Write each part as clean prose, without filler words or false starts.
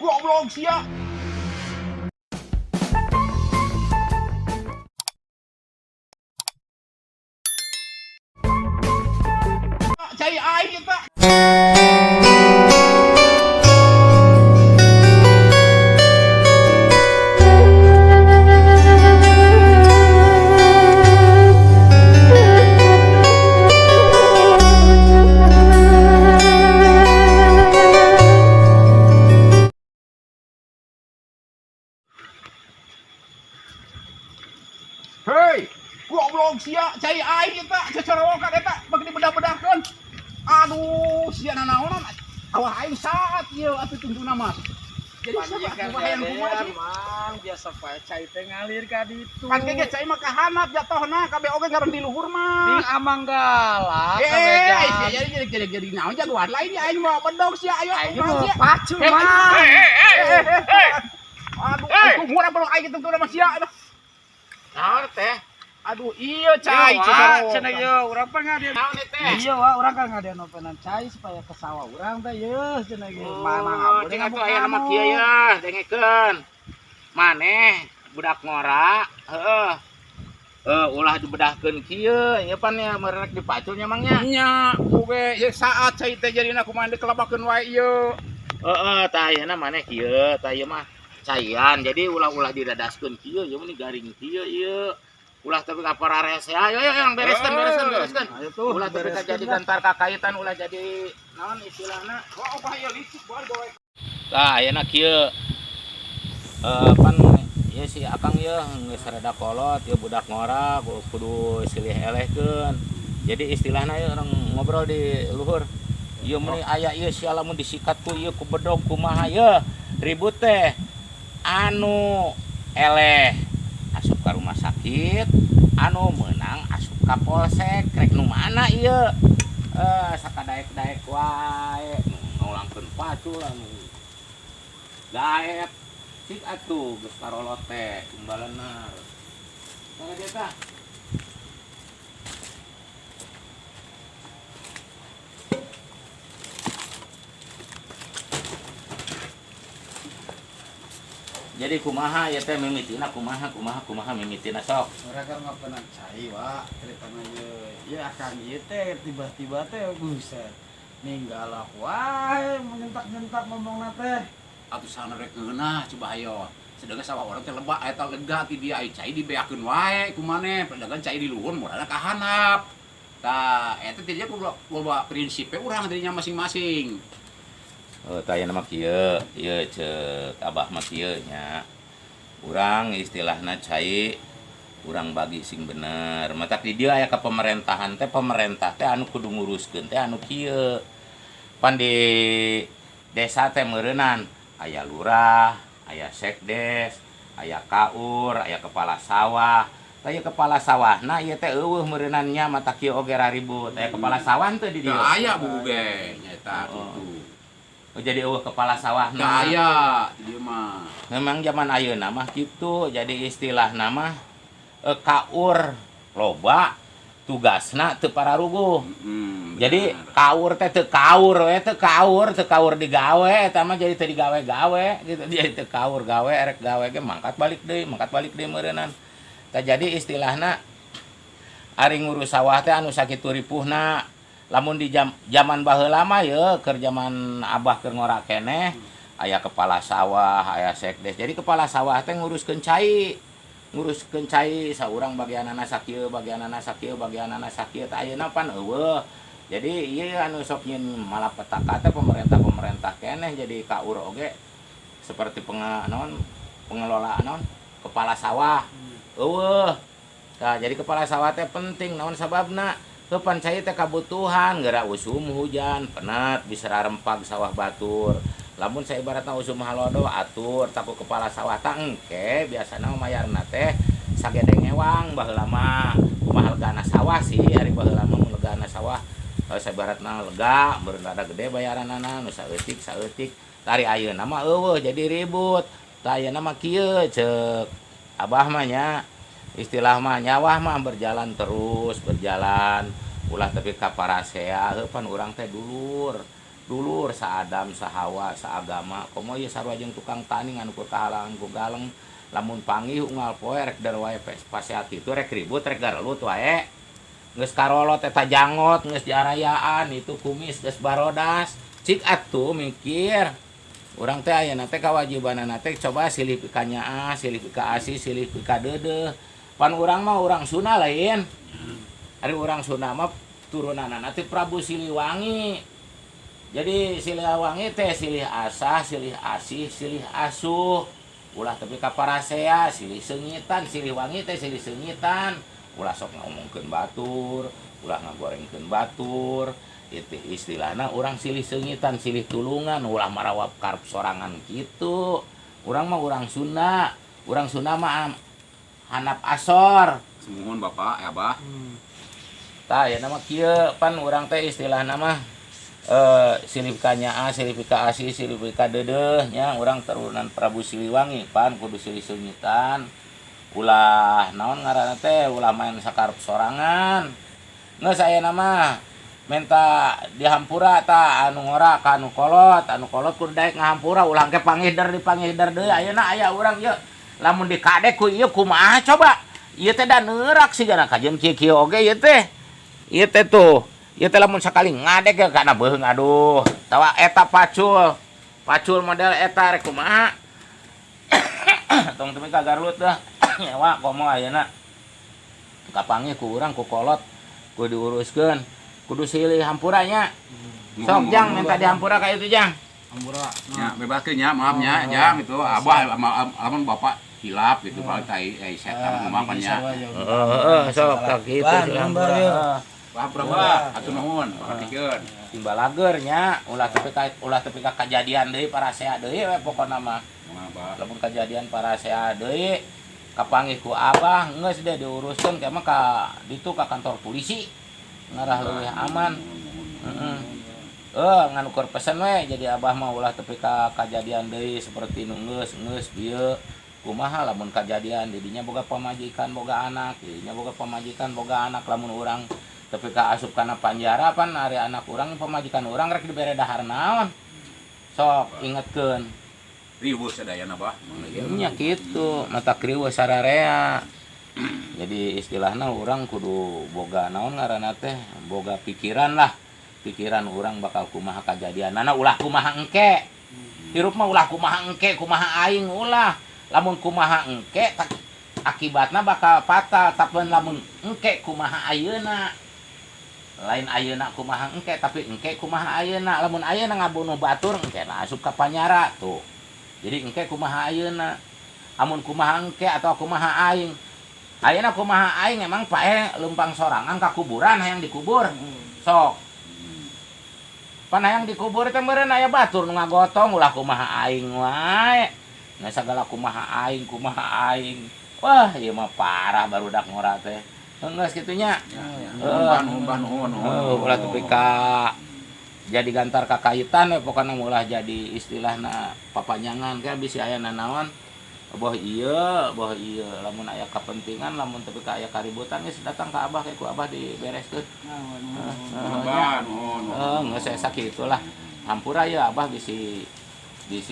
Goblok sia. Cai aing eta. Hei, goblok sia, cai aing eta cocorowokan eta bagi dibedah-bedahkeun. Aduh, sia nanaonan awah aing saat ieu atuh tungtuna mah. Jadi siapa atuh hayang kumaha sih? Mang, biasa pae cai teh ngalir ka ditu. Pan ge cai mah kahanap jatohna kabeh oge ngaran di luhur mah. Ding amang galak Eh, sia jadi naon jagoan lain ya aing mah bedog sia ayo Aing kumaha mah sia. pacu, Eh, Mang. Aduh, aduh murah belum aing tungtuna mah sia. Aduh. Naon teh? Aduh, iya cai Wah, cocorowokan. cenah ieu urang pan ngadean. Naon teh? Iya, wah, urang kan ngadean openan cai supaya ke sawah urang teh yeuh cenah ieu. Oh, cing atuh aya nama kieu ya, dengekeun. Maneh budak ngora, heeh. Ulah dibedahkeun kieu, ieu pan ya merek dipacul nya mang nya. Nya, oge ye saat cai teh jadina kumaha dikelebakeun wae ieu. Heeh, tah ayeuna maneh kieu, tah ieu mah caian. Jadi ulah-ulah didadaskeun kieu, ieu mah garing kieu ieu. Ulah tapi ka pararese. Ayo ayo yang bereskeun, bereskeun, bereskeun. Ayo tuh, Ulah tapi bereskeun jadi lah. gantar kakaitan, ulah jadi naon istilahna. Oh, apa ieu licik bae gawe. Tah ayeuna kieu. Pan ieu si Akang ieu geus rada kolot, ieu budak ngora kudu silih elehkeun. Jadi istilahna ieu orang ngobrol di luhur. Ieu meni aya ieu sia lamun disikat ku ieu ku bedog kumaha ieu ribut teh. Anu eleh asup ka rumah sakit, anu meunang asup ka polsek, rek nu mana ieu? Sakadaek-daek wae nu ngulangkeun pacul anu gaet. Cik atuh geus karolot teh tumbalenar. Saha dia tah? Jadi kumaha ya teh mimitina kumaha kumaha kumaha mimitina sok. Urang kan ngopenan cai, wah, ceritana ieu. Ieu akang ieu teh tiba-tiba teh buset. Ninggalak wae menyentak-nyentak ngomongna teh. Atuh sana rek ngeunah coba ayo. Sedangkan sawah orang teh lebak eta lega ti dia ai cai dibeakeun wae ku maneh, pedagang cai di luhur murana ka handap. Tah, eta teh dia kudu loba prinsipe urang tadinya masing-masing. Oh, tah ayeuna mah kieu, ieu ceuk abah mah kieu nya. Urang istilahna cai urang bagi sing bener. Matak di dieu aya ka pemerintahan teh, pemerintah teh anu kudu nguruskeun teh anu kieu. Pan di desa teh meureunan aya lurah, aya sekdes, aya kaur, aya kepala sawah. Tah ieu kepala sawahna ieu teh eueuh meureunan nya matak kieu oge raribut. Aya kepala sawah teu di dieu? Teu aya buku ge nyaeta Oh. kitu. Oh, jadi eueuh kepala sawahna. Teu aya di dieu mah. Memang zaman ayeuna mah kitu, jadi istilahna mah kaur loba tugasna teu pararuguh. Jadi kaur teh teu kaur we, teu kaur, teu kaur digawe eta mah jadi teu digawe-gawe gitu. Jadi teu kaur gawe erek gawe ge mangkat balik deui, mangkat balik deui meureunnan. Tah jadi istilahna ari ngurus sawah teh anu sakitu ripuhna. Lamun di jaman baheula mah ye keur jaman abah keur ngora keneh aya kepala sawah, aya sekdes. Jadi kepala sawah teh nguruskeun cai. Nguruskeun cai saurang bagianana sakieu, bagianana sakieu, bagianana sakieu. Tah ayeuna pan eueuh. Jadi ieu anu sok nyeun malapetaka teh pemerintah-pemerintah keneh jadi kaur oge seperti naon pengelola naon kepala sawah. Eueuh. Tah jadi kepala sawah teh penting naon sababna? Kapan cai teh kabutuhan geura usum hujan penat bisa rarempag sawah batur. Lamun saibaratna usum halodo atur taku kepala sawah tah engke biasana mayarna teh sagede ngewang baheula mah. Kumaha legana sawah sih ari baheula mah mun legana sawah saibaratna lega meureun rada gede bayaranana nu saeutik saeutik. Tari ayeuna mah eueuh jadi ribut. Tah ayeuna mah kieu ceuk abah mah nya. Istilah mah nyawah mah berjalan terus berjalan ulah tapi ka parasea heuh pan urang teh dulur. Dulur saadam, sahawa, saagama. Komo ieu sarua jeung tukang tani ngan ukur kahalangan ku galeng. Lamun panggih unggal poe rek der wae paseat kitu rek ribut rek garelut wae. Geus karolot eta janggot, geus diarayaan itu kumis geus barodas. Cik atuh mikir. Urang teh ayeuna teh kawajibanana teh coba silih pika nyaah, silih pika asih, silih pika deudeuh. Pan urang mah urang Sunda lain. Ari urang Sunda mah turunanana teh Prabu Siliwangi. Jadi Siliwangi teh silih asah, silih asih, silih asuh. Ulah tepi ka parasea, silih seungitan, Siliwangi teh silih seungitan. Ulah sok ngomongkeun batur, ulah ngagorengkeun batur. Itu istilahna urang silih seungitan, silih tulungan, ulah marawap karep sorangan kitu. Urang mah urang Sunda, urang Sunda mah handap asor. Sumuhun Bapak, ya Abah. Tah ayeuna mah kieu pan urang teh istilahna mah silih ka nyaah, silih ka asih, silih ka deudeuh nya urang turunan Prabu Siliwangi pan kudu silih seungitan. Ulah naon ngaranna teh ulah main sakarep sorangan. Geus ayeuna mah minta dihampura ta anu ngora ka anu kolot kudu daek ngahampura ulah engke panghider dipanghider deui ayeuna aya urang ieu lamun dikadek ku ieu kumaha coba ieu teh da neurak sigana kajeun kieu-kieu oge ieu teh tuh ieu teh lamun sakali ngadek ge kana beuheung aduh tawa eta pacul pacul model eta rek kumaha tong teu ka garlut dah nyewa komo ayeuna kapanggih ku urang ku kolot kudu diuruskeun kudu silih hampura nya. Sok Jang minta dihampura ka itu Jang. Hampura. Ya, bebaskeun nya, maaf nya, Jang itu abah lamun bapak hilap gitu paling tai setan kumaha nya. Heeh, sok ka kitu silih hampura. Hampura bah, hatur nuhun, perhatikeun. Timbal lager nya, ulah tepi ka kajadian deui parasea deui we pokona mah. Lamun kajadian parasea deui kapanggih ku abah geus deh diuruskeun ke mah ka ditu ka kantor polisi. Ngarah leuwih aman. Heeh. Ngan ukur pesen we jadi abah mah ulah tepi ka kajadian deui seperti nu geus geus bieu. Kumaha lamun kajadian didinya boga pamajikan boga anak, didinya boga pamajikan boga anak lamun urang tepi ka asup kana panjara pan ari anak urang pamajikan urang rek dibere dahar naon. Sok ingetkeun. Riweuh sadayana bah. Nya kitu, mata riweuh sararea. Jadi istilahna urang kudu boga naon ngaranna teh, boga pikiran lah. Pikiran urang bakal kumaha kajadianana ulah kumaha engke. Hirup mah ulah kumaha engke, kumaha aing ulah. Lamun kumaha engke akibatna bakal fatal, tapi lamun engke kumaha ayeuna. Lain ayeuna kumaha engke, tapi engke kumaha ayeuna. Lamun ayeuna ngabunuh batur engke na asup ka panyara tuh. Jadi engke kumaha ayeuna. Amun kumaha engke atau kumaha aing. Ayeuna kumaha aing emang paeh leumpang sorangan ka kuburan hayang dikubur. Sok. Pan hayang dikubur teh meureun aya batur nu ngagotong ulah kumaha aing wae. Nah sagala kumaha aing, kumaha aing. Wah, ieu mah parah barudak ngora teh. Geus kitu nya. Nuhun, nuhun. Ulah tepi ka jadi gantar kakaitan we pokona ulah jadi istilahna papanjangan ke bisi aya nanaon. Boh ieu lamun aya kepentingan lamun tepi ka aya kaributan geus datang ka abah ku abah dibereskeun. Nuhun. Geus esa kitu lah. Hampura ya abah bisi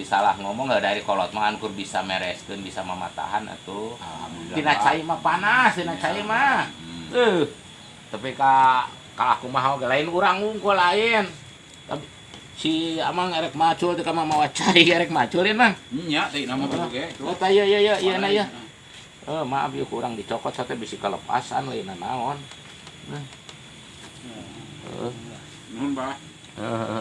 salah ngomong enggak dari kolot mah kur bisa mereskeun bisa mamatahan atuh. Tina cai mah panas, tina cai mah. Tapi ka kalah kumaha oge lain urang wungkul lain. Tapi si amang erek macul teh ka mah mawa cai erek maculin mah. Nya teh nama oge itu. Eta ieu ieu ieu ieu na ieu. Maaf ieu kurang dicokot sate bisi kalepasan lain naon. Nuhun bah. Heeh.